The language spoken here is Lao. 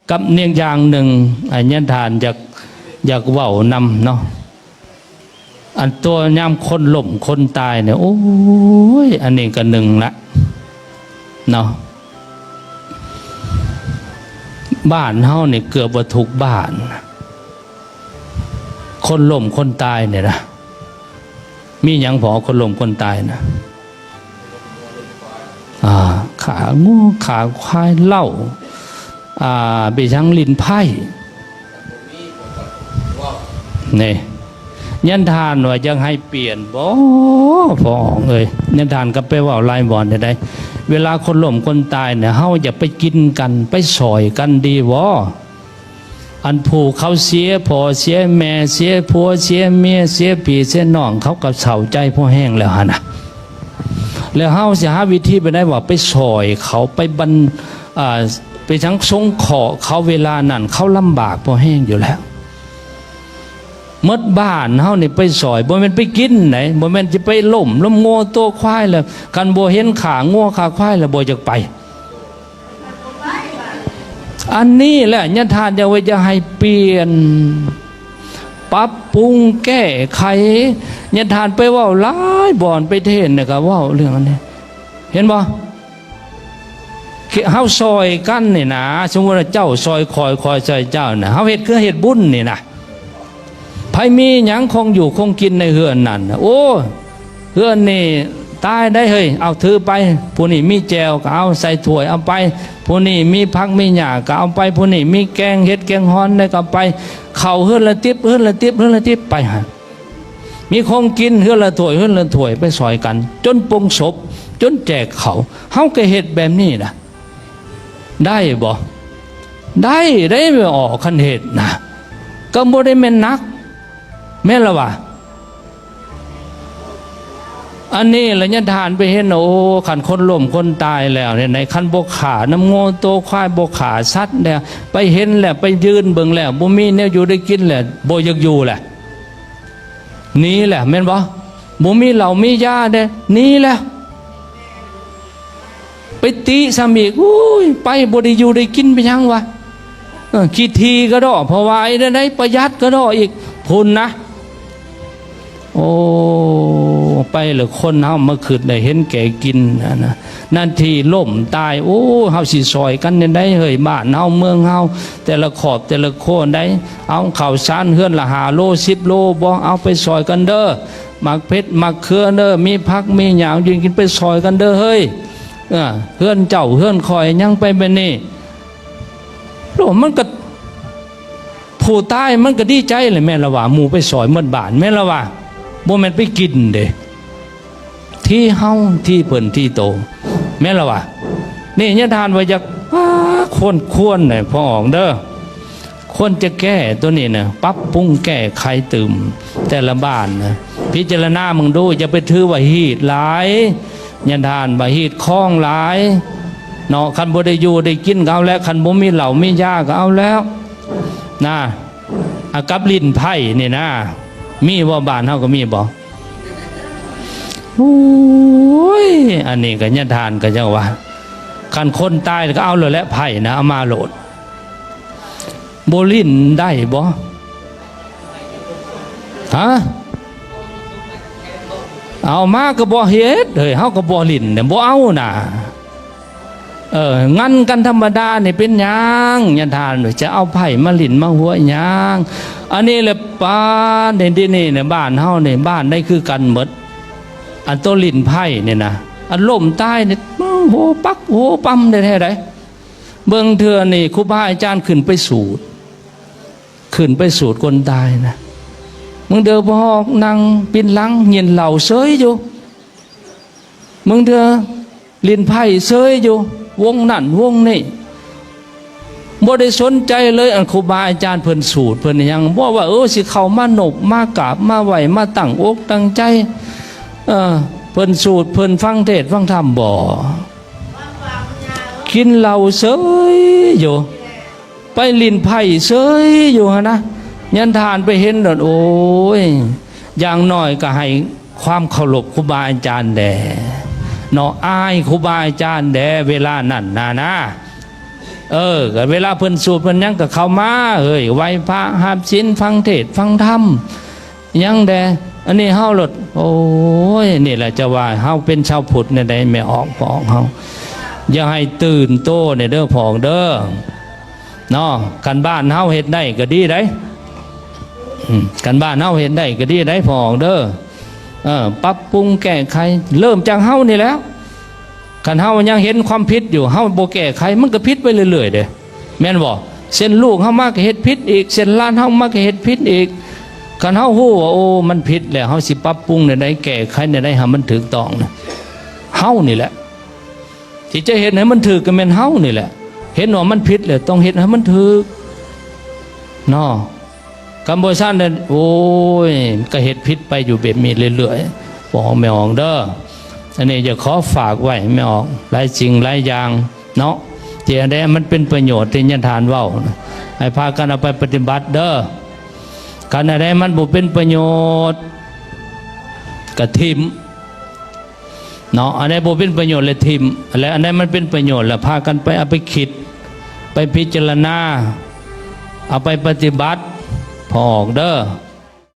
ກັບອີກຢ່າງໜຶ່ງ ອາ ຍາທ່ານຢາກ ຢາກເວົ້ານຳເນາະ ອັນຕົວຍາມຄົນລົ້ມຄົນຕາຍນີ້ ໂອ້ຍ ອັນນີ້ກໍໜຶ່ງລະເນາະ ບ້ານເຮົານີ້ເກືອບວ່າທຸກບ້ານ ຄົນລົ້ມຄົນຕາຍນີ້ນະ ມີຫຍັງພໍ ຄົນລົ້ມຄົນຕາຍນະ ອ່າ ຂາງົວ ຂາຄວາຍ ເຫຼົ້າ ອ່າ ໄປທາງຫຼິ້ນໄພ້ ນີ້ ຍາທ່ານວ່າຢາກໃຫ້ປ່ຽນບໍ່ ພໍ່ອອກເອີຍ ຍາທ່ານກໍໄປເວົ້າຫຼາຍບ່ອນແລ້ວໃດ ເວລາຄົນລົ້ມຄົນຕາຍນະ ເຮົາຢ່າໄປກິນກັນ ໄປຊ່ອຍກັນດີບໍ່? ອັນຜູ້ເຂົາເສຍພໍ່ເສຍແມ່ ເສຍຜົວເສຍເມຍ ເສຍພີ່ເສຍນ້ອງ ເຂົາກໍເສົ້າໃຈພໍແຮງແລ້ວຫັ້ນນະ ແລ້ວເຮົາຊິຫາວິທີໄປໄດ້ວ່າ ໄປຊ່ອຍເຂົາ ໄປບັນ ອ່າ ໄປທັງສົງເຄາະເຂົາ ເວລານັ້ນເຂົາລຳບາກພໍແຮງຢູ່ແລ້ວ ໝົດບ້ານເຮົານີ້ໄປຊ່ອຍ ບໍ່ແມ່ນໄປກິນໃດ ບໍ່ແມ່ນຈະໄປລົ້ມ ລົ້ມງົວຕົວຄວາຍ ແລ້ວຄັນບໍ່ເຫັນຂ້າງົວຂ້າຄວາຍ ແລ້ວບໍ່ຢາກໄປ. ອັນນີ້ແຫຼະຍາທ່ານຢາກວ່າຢາກໃຫ້ປ່ຽນ ປັບປຸງແກ້ໄຂ ຍາທ່ານໄປເວົ້າຫຼາຍບ່ອນ ໄປເທດນະກະເວົ້າເລື່ອງອັນນີ້ ເຫັນບໍ່? ເຮົາຊ່ອຍກັນນີ້ນະ ສົມມຸດວ່າເຈົ້າຊ່ອຍຂ້ອຍ ຂ້ອຍຊ່ອຍເຈົ້ານະ ເຮົາເຮັດຄືເຮັດບຸນນີ້ນະ ໃຜມີຫຍັງຂອງຢູ່ຂອງກິນໃນເຮືອນນັ້ນ ໂອ້ ເຮືອນນີ້ຕາຍໄດ໋ເຮີ້ຍ ເອົາຖືໄປ ຜູ້ນີ້ມີແຈ່ວກໍເອົາໃສ່ຖ້ວຍເອົາໄປ ຜູ້ນີ້ມີຜັກມີຫຍ້າກໍເອົາໄປ ຜູ້ນີ້ມີແກງເຫັດແກງຮ່ອນໄດ້ກໍເອົາໄປ ເຂົ້າເຮືອນລະຕິບ ເຮືອນລະຕິບ ເຮືອນລະຕິບ ໄປຫັ້ນ ມີຂອງກິນເຮືອນລະຖ້ວຍ ເຮືອນລະຖ້ວຍ ໄປຊ່ອຍກັນ ຈົນປົງສົບ ຈົນແຈກເຂົ້າ ເຮົາກໍເຮັດແບບນີ້ນະ ໄດ້ບໍ່? ໄດ້ ໄດ້ ອອກ ຄັນເຮັດນະ ກໍບໍ່ໄດ້ແມ່ນໜັກ ແມ່ນລະຫວາ? ອັນນີ້ລະຍາທ່ານໄປເຫັນ ໂອ້ ຄັນຄົນລົ້ມຄົນຕາຍແລ້ວເຮັດໃດ ຄັນບໍ່ຂ້ານຳງົວໂຕຄວາຍ ບໍ່ຂ້າສັດແລ້ວ ໄປເຫັນແລ້ວ ໄປຢືນເບິ່ງແລ້ວ ບໍ່ມີແນວຢູ່ໄດ້ກິນແລ້ວ ບໍ່ຢາກຢູ່ແຫຼະ ໜີແຫຼະ ແມ່ນບໍ່? ບໍ່ມີເຫຼົ້າມີຢາເດ້ ໜີແຫຼະ. ໄປຕິຊ້ຳອີກ ໂອ້ຍ ໄປບໍ່ໄດ້ຢູ່ໄດ້ກິນໄປຫຍັງວະ ເອີ ຂີ້ຖີ່ກະດໍ້ ເພາະວ່າໄອ້ນັ້ນໄດ້ປະຢັດກະດໍ້ອີກ ພຸ້ນນະ ໂອ້ ໄປແລ້ວຄົນເຮົາມາຄຶດໄດ້ເຫັນແກ່ກິນຫັ້ນນະ ນັ້ນທີ່ລົ້ມຕາຍ ໂອ້ ເຮົາຊິຊ່ອຍກັນແນວໃດເຮີ້ຍ ບ້ານເຮົາເມືອງເຮົາ ແຕ່ລະຄອບແຕ່ລະຄົວໃດ ເອົາເຂົ້າສານເຮືອນລະຫ້າໂລສິບໂລບໍ່ ເອົາໄປຊ່ອຍກັນເດີ ໝາກເຜັດໝາກເຂືອເດີ ມີຜັກມີຫຍ້າຢູ່ກິນໄປຊ່ອຍກັນເດີເຮີ້ຍ ເອີ ເຮືອນເຈົ້າເຮືອນຂ້ອຍຫຍັງໄປແບບນີ້ ໂລ ມັນກະ ຜູ້ຕາຍມັນກະດີໃຈແຫຼະ ແມ່ນລະຫວາ ໝູ່ໄປຊ່ອຍໝົດບ້ານ ແມ່ນລະຫວາ ບໍ່ແມ່ນໄປກິນເດ້ ທີ່ເຮົາທີ່ເພິ່ນທີ່ໂຕ ແມ່ນລະຫວາ ນີ້ຍາທ່ານວ່າຢາກ ອາ ຄວນ ຄວນໃຫ້ພໍ່ອອກເດີ ຄວນຈະແກ້ໂຕນີ້ນະ ປັບປຸງແກ້ໄຂຕື່ມແຕ່ລະບ້ານນະ ພິຈາລະນາເບິ່ງດູ ຢ່າໄປຖືວ່າຮີດຫຼາຍ ຍາທ່ານວ່າຮີດຄອງຫຼາຍເນາະ ຄັນບໍ່ໄດ້ຢູ່ໄດ້ກິນກໍເອົາແຫຼະ ຄັນບໍ່ມີເຫຼົ້າມີຢາກໍເອົາແລ້ວນະ ອາ ກັບຫຼິ້ນໄພ້ນີ້ນະ ມີບໍ່ ບ້ານເຮົາກໍມີບໍ່? ໂອ້ຍ ອັນນີ້ກໍຍາທ່ານກໍຍັງວ່າ ຄັນຄົນຕາຍກໍເອົາໂລດແຫຼະ ໄພ້ນະ ເອົາມາໂລດ ບໍ່ຫຼິ້ນໄດ້ບໍ່? ຮະ? ເອົາມາກໍບໍ່ເຮັດເຮີ້ຍ ເຮົາກໍບໍ່ຫຼິ້ນ ບໍ່ເອົານະ. ເອີ ງັນກັນທຳມະດານີ້ເປັນຫຍັງ? ຍາທ່ານຈະເອົາໄພ້ມາຫຼິ້ນມາຫົວອີຫຍັງ? ອັນນີ້ແຫຼະ ປານໃດ ດຽວນີ້ນະ ບ້ານເຮົານີ້ ບ້ານໃດຄືກັນໝົດ ອັນໂຕຫຼິ້ນໄພ້ນີ້ນະ ອັນລົ້ມຕາຍນີ້ ໂຫປັກໂຫປຳແທ້ໆໃດ໋. ເບິ່ງເທື່ອນີ້ ຄູບາອາຈານຂຶ້ນໄປສູດ ຂຶ້ນໄປສູດຄົນຕາຍນະ ບາງເທື່ອພໍ່ອອກນັ່ງປິ່ນຫຼັງ ກິນເຫຼົ້າເສີຍຢູ່ ບາງເທື່ອຫຼິ້ນໄພ້ເສີຍຢູ່ ວົງນັ້ນວົງນີ້ ບໍ່ໄດ້ສົນໃຈເລີຍ ອັນຄູບາອາຈານເພິ່ນສູດເພິ່ນຫຍັງ ບໍ່ວ່າ ເອີ ຊິເຂົ້າມານົບມາກາບມາໄຫວ້ ມາຕັ້ງອົກຕັ້ງໃຈ ເອີ ເພິ່ນສູດເພິ່ນຟັງເທດຟັງທຳບໍ່ ກິນເຫຼົ້າເສີຍຢູ່ ໄປຫຼິ້ນໄພ້ເສີຍຢູ່ຫັ້ນນະ ຍາທ່ານໄປເຫັນໂລດ ໂອ້ຍ ຢ່າງໜ້ອຍກໍໃຫ້ຄວາມເຄົາລົບຄູບາອາຈານແດ່ເນາະ ອາຍຄູບາອາຈານແດ່ ເວລານັ້ນນະນະ ເອີ ກໍເວລາເພິ່ນສູດເພິ່ນຫຍັງກໍເຂົ້າມາ ເອີຍ ໄຫວ້ພະ ຮັບສິນ ຟັງເທດຟັງທຳ ຫຍັງແດ່. ອັນນີ້ເຮົາໂລດ ໂອ້ຍ ນີ້ແຫຼະ ຈະວ່າເຮົາເປັນຊາວພຸດແນວໃດ ແມ່ອອກ ພໍ່ອອກເຮົາ ຢ່າໃຫ້ຕື່ນໂຕແດ່ເດີ ພໍ່ອອກເດີ ເນາະ. ຄັນບ້ານເຮົາເຮັດໄດ້ກໍດີໄດ໋ ອືມ ຄັນບ້ານເຮົາເຮັດໄດ້ກໍດີໄດ໋ ພໍ່ອອກເດີ. ເອີ ປັບປຸງແກ້ໄຂ ເລີ່ມຈາກເຮົານີ້ແຫຼະ. ຄັນເຮົາຍັງເຫັນຄວາມຜິດຢູ່ ເຮົາບໍ່ແກ້ໄຂ ມັນກໍຜິດໄປເລື້ອຍໆເດ້ ແມ່ນບໍ່? ເຊັ່ນລູກເຮົາມາກໍເຮັດຜິດອີກ ເຊັ່ນຫຼານເຮົາມາກໍເຮັດຜິດອີກ. ຄັນເຮົາຮູ້ວ່າ ໂອ້ ມັນຜິດແລ້ວ ເຮົາຊິປັບປຸງແນວໃດ ແກ້ໄຂແນວໃດໃຫ້ມັນຖືກຕ້ອງນະ ເຮົານີ້ແຫຼະ ທີ່ຈະເຮັດໃຫ້ມັນຖືກກໍແມ່ນເຮົານີ້ແຫຼະ. ເຫັນວ່າມັນຜິດແລ້ວ ຕ້ອງເຮັດໃຫ້ມັນຖືກເນາະ. ຄັນບໍ່ຊັ້ນແລ້ວ ໂອ້ຍ ກໍເຮັດຜິດໄປຢູ່ແບບນີ້ເລື້ອຍໆ ພໍ່ອອກແມ່ອອກເດີ. ອັນນີ້ຢາກຂໍຝາກໄວ້ ແມ່ອອກ ຫຼາຍສິ່ງຫຼາຍຢ່າງເນາະ ທີ່ອັນໃດມັນເປັນປະໂຫຍດ ທີ່ຍາທ່ານເວົ້ານະ ໃຫ້ພາກັນເອົາໄປປະຕິບັດເດີ. ຄັນອັນໃດມັນບໍ່ເປັນປະໂຫຍດ ກໍຖິ້ມ ເນາະ. ອັນໃດບໍ່ເປັນປະໂຫຍດແລ້ວຖິ້ມ ແລະ ອັນໃດມັນເປັນປະໂຫຍດແລ້ວ ພາກັນໄປເອົາໄປຄິດ ໄປພິຈາລະນາ ເອົາໄປປະຕິບັດ ພໍ່ອອກເດີ.